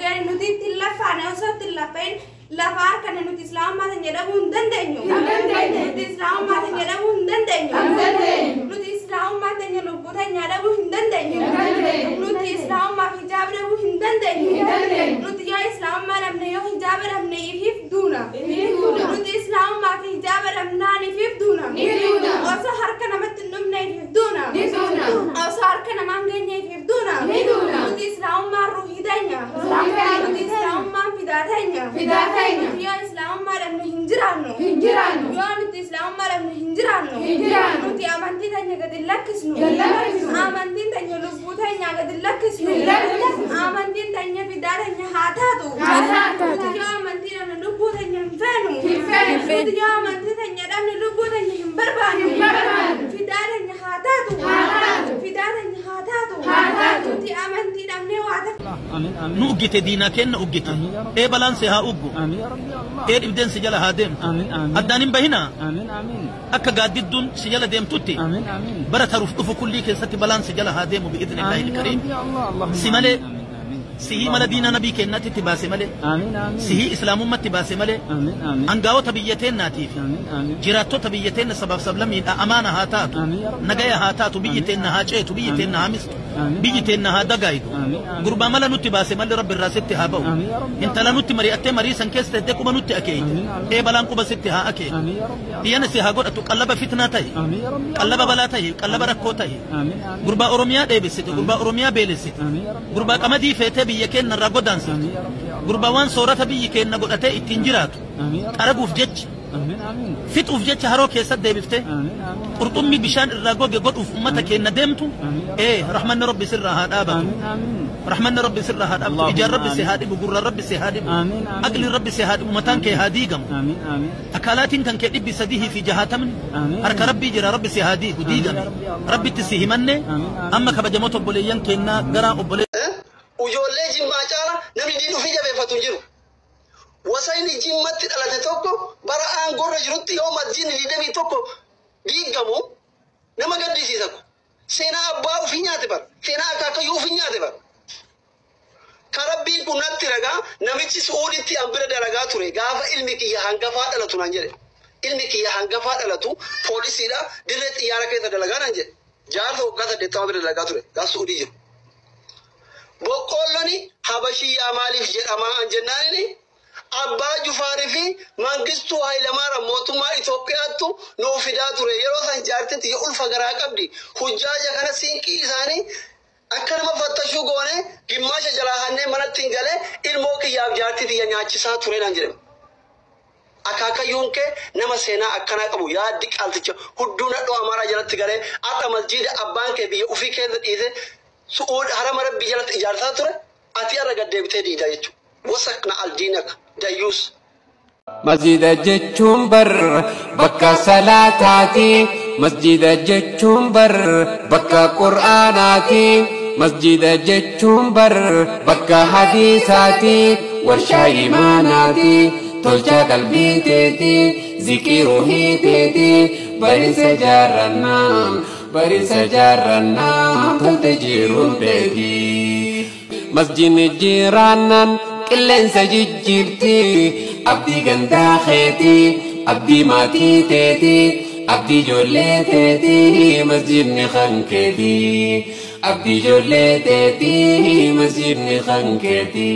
geere nuti ittiin laffaane osoo ittiin laffeen lafa harkane nuti islaamummaa teenya dhabuu hin dandeenyu. Nuti islaamummaa teenya dhabuu hin dandeenyu. Nuti islaamummaa teenya lubbuu teenya dhabuu hin dandeenyu. Nuti islaamummaa fi hijaaba dhabuu hin dandeenyu. Nuti yoo islaamummaa dhabne yoo hijaaba dhabne ifiif duuna. Nuti islaamummaa fi hijaaba dhabnaan ifiif duuna. Osoo harka namatti hin dhumne ifiif duuna. Osoo harka namaa hin geenye ifiif duuna. Nuti islaamummaan ruuhii teenya. Nuti islaamummaan fidaa teenya. Nuti yoo islaamummaa dhabne hin jiraannu. Yoo nuti islaamummaa dhabne hin jiraannu. Nuti amantii teenya gadi hin lakkisnu. Amantiin teenya lubbuu teenya gadi hin lakkisnu. Amantiin teenya fidaa teenya haa taatu. Nuti yoo amantii dhabne lubbuu teenya hin feenu. Nuti yoo amantii teenya dhabne lubbuu teenya hin barbaannu. Fidaa teenya haa taatu. Fidaa teenya haa taatu. Nuti amantii dhabnee waa takka. Nu uggite diinaa kenna uggite ee balaan si haa uggu ee dhibdeen si jala haa deemtu addaan hin bahinaa akka gaaddidduun si jala deemtutti bara taruuf dhufu kullii keessatti balaan si jala haa deemu bi'idhnillaahi ilkariim si malee sihii mala diinaa nabii keennaatti baase malee sihii islaamummatti baase malee angaa'ota biyya teennaatiif jiraattota biyya teenna sabaaf sablammiidha amaana haa taatu nagaya haa taatu biyyi teenna haa ceetu biyyi teenna haa mistu biyyi teenna haa dagaaydu gurbaa mala nutti baase malli rabbi irraa sitti haa ba'u intala nutti mari'attee marii san keessa teettee quba nutti akeeyte ee balaan quba sitti haa akeeyte dhiyyana si haa godhatu qallaba fitnaa ta'i qallaba balaa ta'i qallaba rakkoo ta'i gurbaa oromiyaa dheebissite gurbaa oromiyaa beelessite gurbaa qamadii feetee biyya keenna irraa godaansifte gurbaa waan soorata biyyi keenna godhatee ittiin jiraatu qarabuuf jecha fixuuf jecha haroo keessatti deebifte qurxummii bishaan irraa goge godhuuf ummata keenna deemtu ee rahmanni rabbi sirraa haa dhaabatu rahmanni rabbi sirraa haa dhaabatu ijaan rabbi si haa dhibu gurraan rabbi si haa dhibu aqliin rabbi si haa dhibu mataan kee haa diigamu akaalaatiin kan kee 360 harka rabbii jira rabbi si haa diigu diigame rabbitti si himanne amma kabajamoota obboleeyyan keennaa gara obbolee Ujoollee jimmaa caala namni diin ofii jabeeffatu hin jiru. Wasayni jimmatti dhalate tokko bara aangorra jirutti yoo masjiidni 21 diigamu nama gaddisiisa. Seenaa abbaa ofii nyaate bara. Seenaa akaakayyuu ofii nyaate bara. Ka rabbiin kun natti ragaa namichi Su'uuditti an bira dalagaa ture gaafa ilmi kiyya hangafaa dhalatu naan jedhe. Ilmi kiyya hangafaa dhalatu poolisiidha dirree xiyyaara keessa dalagaa naan jedhe. Jaarsa waggaa 80 bira dalagaa ture gaafa Su'uudii jiru. Boqqoolloon Habashiyyaa maaliif jedhamaa an jennaanini abbaa Jufaarii fi Mangistuu Hayilamaariyaam mootummaa Itoophiyaattu nuu fidaa ture. Yeroo san jaartitti yoo ulfa garaa qabdi. Hujjaaja kana siinqii isaanii akka nama fattashuu goone gimmaasha jalaa hannee manatti hin galee ilmoo kiyyaaf jaartii tiyya nyaachisaa ture naan jedhame. Akaakayyuun kee nama seenaa akkanaa qabu yaaddi qaalticha hudduu nadhoo Amaaraa jalatti galee har'a masjiida abbaan kee biyya ofii keessa dhiise Su'uud harama rabbii jalatti ijaarsaa ture ati har'a gad deebitee diidaa jechuudha. Wasakna aldiinak dayyuus. Masjida jechuun bar bakka salaataati. Masjida jechuun bar bakka qur'aanaati. Masjida jechuun bar bakka hadiisaati. Warshaa imaanaati. Tolcha qalbii teeti. Zikii ruhii teeti. Barisa jaarrannaa. Barisa jaarrannaa. Tolte jiruun teeti. Masjidni jiraannaan qilleensa jijjiirti. Abdii gandaa keeti. Abdii maatii teeti. Abdii ijoollee teeti. Masjidni kan keeti. Abdii ijoollee teeti. Masjidni kan keeti.